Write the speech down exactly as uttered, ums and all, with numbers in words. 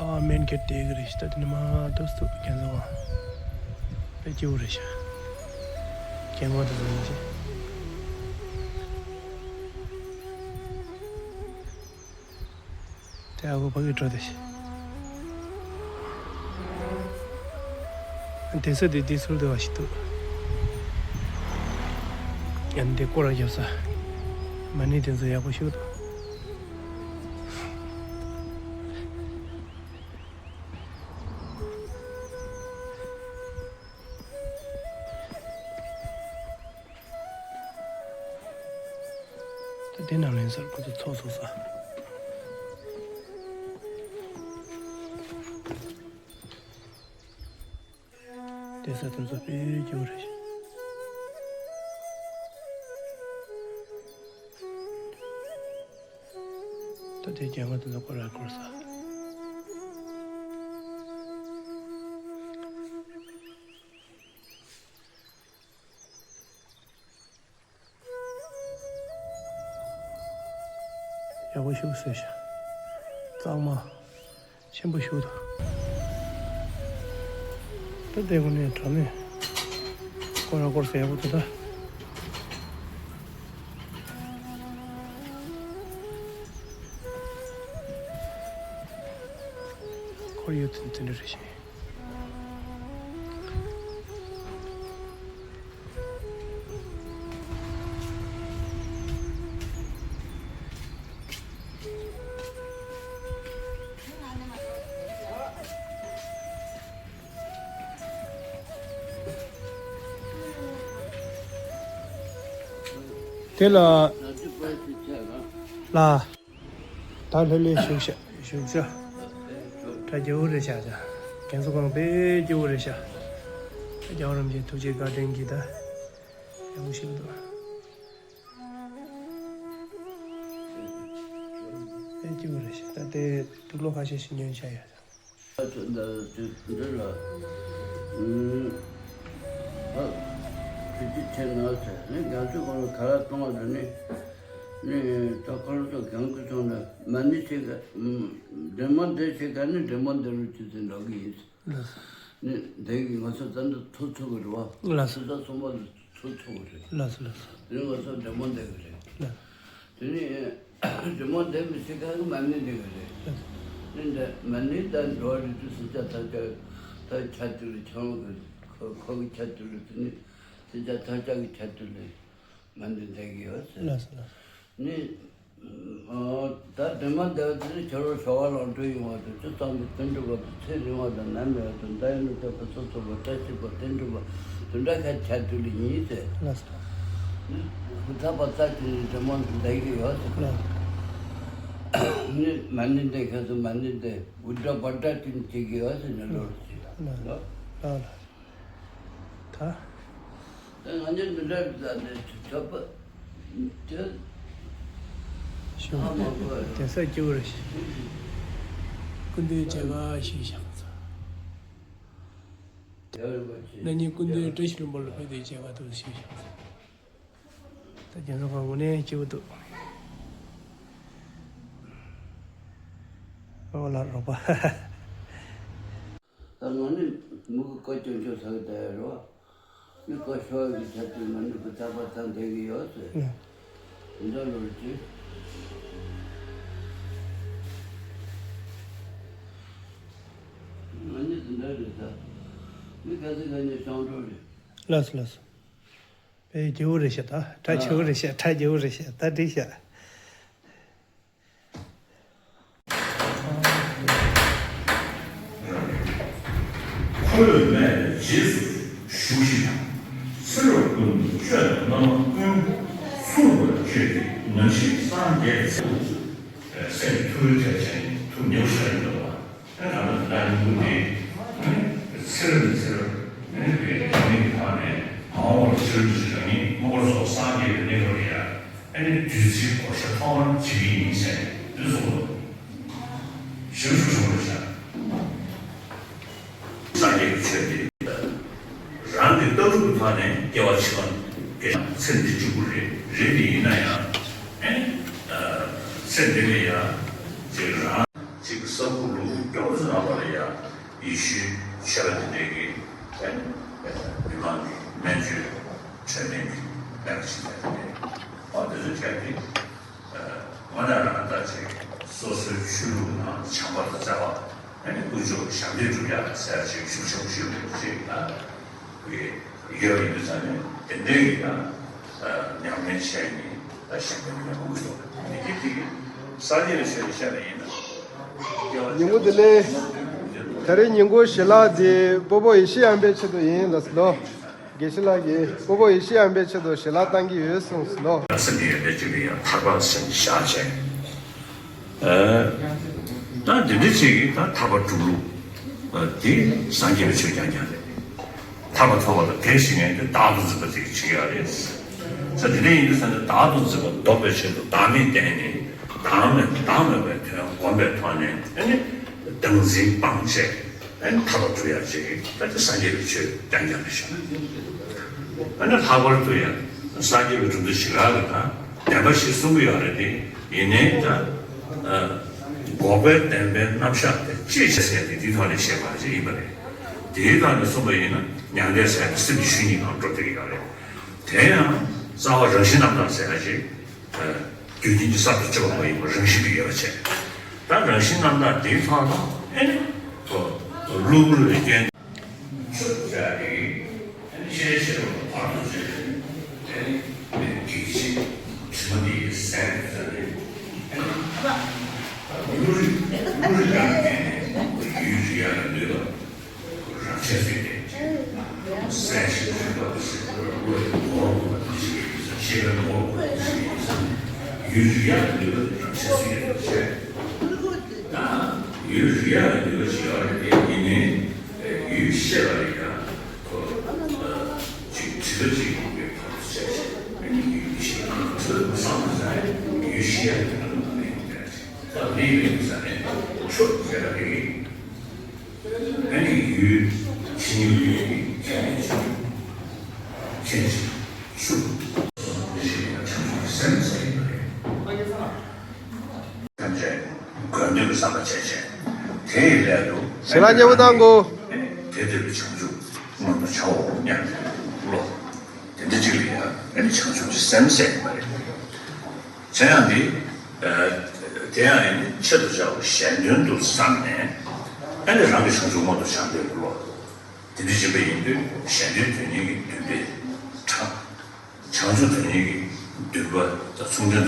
ཨ་མེན་གེ་དེ་གི་རེད་ཤག་ད་དེ་ནི་མ་ཏོག་ཙམ་རྒྱ་མཚོ་གང་དཔེ་སྐྱིད་པོ་རེད་ཤག་རྒྱལ་ངོ་དེ་ཚོ་ཡིན་ཅི། དེ་ཨ་ཁུ་ཕ་གི་འགྲོ་དེ་ཤག་དེ་ས་དེ་དེ་ཚུར་དེ་བ་ཞིག་འདུག་ཡང་དེ་སྐོར་ར་རྒྱབ་ས། མ་ཎི་དེ་ཚོ་ཡག་པོ་ཞིག་འདུག་ད་དེ་ནང་ལན་སར་ཁོ་ཚོ་ཚོགས་ཚོགས་ས། དེ་ས་དེ་ཚོ་དཔེ་སྐྱིད་པོ་རེད། ད་དེ་རྒྱ་མ་དེ་ཚོ་སྐོར་ར་སྐོར་ས། ཡག་པོ་ཞིག་བཟོས་ཤག་གཙང་མ་ཆེན་པོ་ཞིག་འདུག་ད་དེ་གུན་ནས་དྲ་མེད་སྐོར་ར་སྐོར་ས་ཡག་པོ་འདུག་ད་ཁོར་ཡུག་དེ་འདྲ་རེད་ཤག་དེ་ལ་ལ། ད་ལྷོད་ལྷོད་བཞུགས་ཤག་བཞུགས་ཤག་གྲ་རྒྱས་པོ་རེད་ཤག་ད་རྒན་གསོ་ཁང་དཔེ་སྐྱིད་པོ་རེད་ཤག་རྒྱལ་བ་རིན་པོ་ཆེ་ཐུགས་རྗེ་བཀའ་དྲིན་གྱིས་ད་ཡག་པོ་ཞིག་འདུག་དཔེ་སྐྱིད་པོ་རེད་ཤག་ད་དེ་དུག་ལོག་ཁ་ཤས་ཤིག་ཉོས་བཞག་ཡོད། འདི་ལ། ཨུམ། ཨ། དེ་ཅི་བྱས་ན་ཟེར་ནས་རྒྱ་མཚོའི་སྒང་ལ་ག་ར་གཏོང་བ་དེ་ནི། ནི་ད་ཁོ་རང་ཚོ་གང་གི་ཚོང་ལ་མ་ཎི་བྱེད་ག་ཨུམ། འདྲེ་མོ་འདྲེ་བྱེད་ག་ནི་འདྲེ་མོ་འདྲེ་རུ་ཅི་ཟེར་འགྲོ་གི་ཡིན། ལགས་སོ། ནི་འདི་གི་ང་ཚོ་ད་འདི་ཐུག་ཚུགས་གི་རེད་བ། ལགས་སོ། ཚོད་ལྟ་གསུམ་པ་ལ་ཚུགས་ཚུགས་གི་རེད། ལགས་སོ་ལགས་སོ། དེ་ནི་ང་ཚོ་འདྲེ་མོ་འདྲེ་གི་རེད། ལགས། དེ་ནི་འདྲེ་མོ་འདྲེ་མི་བྱེད་ག་གི་མ་ཎི་འདྲེ་གི་རེད། ལགས་སོ། ནི་འདི་མ་ཎི་ད་འགྲོ་བ་རིགས་དྲུག་སེམས་ཅན་ཐམས་ཅད་ད་ཆ་དུ་ལ་ཆང་གི་ཁོ་ཁོ་གི་ཆ་དུ་ལ་དེ་ནི་སེམས་ཅན་ཐམས་ཅད་ཀྱི་ཆ་དུ་ལ། མ་ཎི་འདྲེ་གི་ཡོད་ཟེར། ལགས་སོ་ལགས་སོ། ནི། ཨ། ད་འདྲེ་མོ་འདྲེ་བ་དེ་ནི་ཁྱོད་རང་ཞོ་བ་ལང་འགྲོ་ཡོང་བ་དང་ཅི་ཙམ་གྱི་བསྟུན་གྲུབ་པ་དང་ཚེ་རིང་བ་དང་ནད་མེད་པ་དང་མདའ་ཡི་ནུ་ཏོག་པ་སོ་སོ་བ་བཀྲ་ཤིས་པ་བསྟུན་གྲུབ་པ་དུ་འདྲ་ཁ་ཆ་དུ་ལ་ཡིན་ཟེར། ལགས་སོ། ནི་ཧུ་ཐག་པ་རྩ་ཅི་ནི་འདྲེ་མོ་འདྲེ་གི་ཡོད་ཟེར། ལགས། ནི་མ་ཎི་འདྲེ་ཁ་སུ་མ་ཎི་འདྲེ་འུ་འདྲ་བ་འདྲ་ཅི་ནི་བྱེད་གི་ཡོད་ཟེར་ནི་ལོར་ཟེར། ལགས་ལགས་ལགས། ད། ད་ང་ཚོ་འདི་འདྲ་རེད་ད་འདི་ཐོབ་པ་དེ། ཞུ། ཨ་མ་གོ། དེང་སང་སྐྱིད་པོ་རེད། སྐུ་མདུན་མཇལ་ཁ་ཞུས་བཞག་ཚར། ན་ནིང་སྐུ་མདུན་བཀྲ་ཤིས་ལྷུན་པོ་ལ་ཕེབས་ཏེ་མཇལ་ཁ་ཐོབ་ཞུས་བཞག་ཚར། ད་རྒྱལ་ཚོགས་ཁང་དངོས་གནས་སྐྱིད་པོ་འདུག་ཨོ་ལ་རོགས་པ། ད་ང་ནི་མི་གི་བཀའ་སྐྱོན་ཆོག་ཟ་གི་ད་ཡ་རེད་བ། མི་བཀའ་ཤོག་གི་ཆ་དུས་ང་ནི་བུ་ཚ་པ་ཚ་འདས་གི་ཡོད་ཟེར། ཨ། དེ་འདྲ་ལོར་ཅི། ང་ནི་དེ་འདྲ་རེད་ད། མི་ག་ཚོད་ག་ནས་ཤང་འགྲོ་རེད། ལགས་སོ་ལགས་སོ། དཔེ་སྐྱིད་པོ་རེད་ཤག་ད་གྲ་ཆེ་པོ་རེད་ཤག་གྲ་རྒྱས་པོ་རེད་ཤག་ད་འགྲིག་ཤག་ཁོལ་མེད་རྗེས་སུ་ཞུགས་ཤིག །ཚེ་རབས་ཀུན་ཏུ་སྤྱོད་དང་རྣམ་པ་ཀུན། ཚུགས་པར་བྱས་ཏེ་ནམ་ཞིག་སངས་རྒྱས་ཚུགས། སེམས་ཐུགས་རེ་བྲལ་ཅིང་ཐུགས་ཉེ་བར་བཞག་ཡོད་པ། ད་ལྟ་ད་ལྟ་ཉིན་གུང་འདི་ཚེ་རབས་ནས་ཚེ་རབས་ནས་བའི་ཉམས་ལེན་གྱི་ཐོག་ནས་མ་འོངས་པར་ཕྱི་རོལ་དུ་ཞིག་རང་ཉིད་མངོན་པར་རྫོགས་སངས་རྒྱས་པའི་གནས་སྐབས་ལ་ཡང་ཨ་ནི་བདུད་རྩིའི་གོ་ཆ་ཐོག་མར་བྱེད་ཀྱི་ཡིན་ཟེར་འདི་གསུངས་འདུག་ཞིབ་ཞིབ་ཞུ་བར་བྱ། སངས་རྒྱས་ཀྱི་ཆོས་འདི་རང་གི་ལྟ་གྲུབ་ཀྱི་ཐོག་ནས་སྐྱེ་བ་ཕྱི་མ་སྐྱེ་ཚེ་འདི་གཅིག་པུ་རེད་རེད་དེ་ཡིན་ན་ཡང་ཨ་ནི་ཚེ་འདི་ལ་ཡང་ཅིག་རང་ཅིག་གི་བསམ་བློ་ལོག་སྐྱོ་བོ་ ཚང་མ་ལ་ཡང་ཡེ་ཤུའི་ཆོས་པ་དེ་འདྲའི་གི་ཨ་ནི་མི་མང་གི་སྨན་བཅོས་འཕྲོད་བསྟེན་གྱི་ལས་ཀ་བྱེད་མཁན་དེ་འདྲ། ཨ་དེ་ཚོའི་གྲས་དེ་དངོས་གནས་རང་ལྟ་ཅིག་སོ་སོའི་ཆོས་ལུགས་ནང་བྱམས་པ་དང་བརྩེ་བ། ཨ་ནི་ཀུན་སྤྱོད་ཞབས་འདེགས་སྒྲུབ་ཡག་ཟེར་ཅིག་ཤུགས་ཆེན་པོ་ཞིག་ཡོད་པ་ཅིག་ལ་ཡོད་ཡིན་དུས་ཙང་ནས་དེ་འདྲའི་ཡིན་ན་ཉམས་ལེན་བྱས་ནས་ད་ཞབས་འདེགས་ཉམས་དགོས་སོ། དེ་གི་དེ་གི་སངས་རྒྱས་པའི་ཆོས་ལ་བཤད་པ་ཡིན་ན། ཉིན་མོ་བདེ་ལེགས། ད་རེས་ཉིན་གུང་ཞལ་ལག་འདི་སྤོ་བོ་ཡེ་ཤེས་དབྱངས་པའི་ཆེད་དུ་ཡིན་ལགས་སོ། དགེ་བཤེས་ལགས་ཀྱིས་སྤོ་བོ་ཡེ་ཤེས་དབྱངས་པའི་ཆེད་དུ་ཞལ་ལག་བཏང་གི་ཡོད་གསུངས་སོ། ལགས་སེ་ནི་ཡོད་པའི་ཅིག་ལ་ཡང་ཐར་པ་ཟེར་ནས་བཞག་བྱས། ཨ་ད་འདི་འདྲ་ཅིག་གིས་ད་ཐར་པ་སྒྲུབ་ལུགས་ཨ་འདི་སངས་རྒྱས་པའི་ཆོས་རྐྱང་རྐྱང་རེད། ཐར་པ་ཐོབ་པ་ལ་གེགས་བྱེད་མཁན་དེ་བདག་ཏུ་འཛིན་པ་དེ་བྱེད་ཀྱི་ཡོད་རེད། ས་དེ་འདྲ་ཡིན་དུས་ས་ནས་བདག་ཏུ་འཛིན་པ་ལྡོག་པའི་ཆེད་དུ་བདག་མེད་བསྟན་ནས་བདག་མེད་བདག་མེད་པའི་དོན་བསྒོམ་པའི་ཐོག་ནས་ཨ་ནི་བདག་འཛིན་སྤངས་བྱས། ཨ་ནི་ཐར་པ་སྒྲུབ་ཡག་ཅིག་ད་ལྟ་སངས་རྒྱས་པའི་ཆོས་རྐྱང་རྐྱང་རེད་ཤག་ཨ་ནི་ལྷག་པར་དུ་ཡང་སངས་རྒྱས་པའི་གྲུབ་མཐའ་བཞི་ཀ་གི་ནང་བདེན་པ་བཞི་གསུང་གི་ཡོད་རེད་དེ། ཡིན་ནའི་ད་ཨ་འགོག་པའི་བདེན་པའི་རྣམ་གཞག་དེ་ཅི་བྱེད་ཟེར་ཏེ་འདིའི་ཐོག་ནས་བཤད་པ་ཅིག་ཡིན་པ་རེད། དེའི་ཐོག་ནས་གསུངས་པ་ཡིན་ན་མྱང་འདས་ཟེར་ཏེ་སེམས་ཀྱི་ཆོས་ཉིད་ནང་འགྲོ་བསྡད་ཀྱི་ཡོད་རེད། དེ་ཡང་རྩ་བ་རང་བཞིན་རྣམ་དག་ཟེར་ཡ་ཅིག་རྒྱུ་རྐྱེན་གྱིས་གསར་དུ་སྐྱེ་བ་མ་ཡིན་པར་རང་བཞིན་གྱིས་ཡོད་པ་བྱས། ད་རང་བཞིན་རྣམ་དག་འདིའི་ཐོག་ལ་ཨེ་ནི་གློ་བུར་བའི་རྐྱེན་ཆུ་བྱ་རེད། ཨེ་ནི་ཤེས་ཤེས་པ་བར་དུ་གཅོད་ཨེ་ནི་གེགས་བྱེད་དྲི་མ་འདིའི་སེལ་ཟེར་ནས་ཨེ་ནི་ཡུལ་རིག་ཡུལ་རིག་ཡང་ཡིན་ནས་ཡུལ་རིག་ཡང་ལ་ནུས་པ། རང་ཆས་ཟེར་ཏེ། སེམས་ཤིང་རིག་པ་ཟེར་བ་བློ་ཡི་ངོ་བོ་ཞིག་ཡིན་ཙང་ཤེས་པའི་ངོ་བོ་ཞིག་ཡིན་ཙང་ཡུལ་རིག་ཡག་ལ་ནུས་པ་རང་ཆས་ཟེར་ཏེ། ད་ཡུལ་རིག་ཡག་ལ་ནུས་པ་ཞིག་ཡོད་རེད་དེ། ཡིན་ནའི་ཡུལ་ཤེས་པ་ལ་ཡང་ཁོ་ཅིག་དྲི་བ་ཅིག་ཡོང་བའི་བར་དུ་བྱས་ཤིང་ཡུལ་ཤེས་པ་ཁོ་ཚོས་བསམ་པ་ཙམ་ཡུལ་ཤེས་ཡག་གི་ལམ་ལ་མེད་པ་རེད། ད་མི་ཡོད་ས་ནས་ཆོས་ཟེར་བ་རེད། ཨ་ནི་ཡུལ་ཕྱི་ཉིད་ཡུལ་གྱི་ཁྱད་ནས་བྱུང་། ཁྱད་ཆོས་ཤུགས་སོགས་འདི་ཞིག་ཡང་བྱང་ཆུབ་སེམས་ཟེར་ཡོད་པ་རེད། ཐམས་ཅད་དགོས་འདོད་ཀྱི་བསམ་པ་བྱས་བྱས། དེ་ཡི་སླད་དུ་ཞལ་ལག་མཉེས་པོ་བཏང་དགོས། དེ་དེ་ལ་བྱང་ཆུབ་མངོན་དུ་བྱའོ་སྙམ་པའི་བློ། དེ་འདྲ་ཅིག་ལ་ཡང་ཨ་ནི་བྱང་ཆུབ་ཀྱི་སེམས་ཟེར་ཡོད་པ་རེད། དེ་ཡང་ནི། ཨ་དེ་ཡང་ནི་ཆེད་དུ་བྱ་བ་གཞན་དོན་དུ་བསམས་ནས། ཨ་ནི་རང་གི་བྱང་ཆུབ་མངོན་དུ་བྱ་འདོད་ཀྱི་བློ། དེ་འདྲ་ཡིན་པ་ཡིན་དུས་གཞན་དོན་དོན་གཉེར་གྱི་འདུན་པའི་གྲངས། བྱང་ཆུབ་དོན་གཉེར་གྱི་འདུན་པ་དང་མཚུངས་ལྡན་དུ།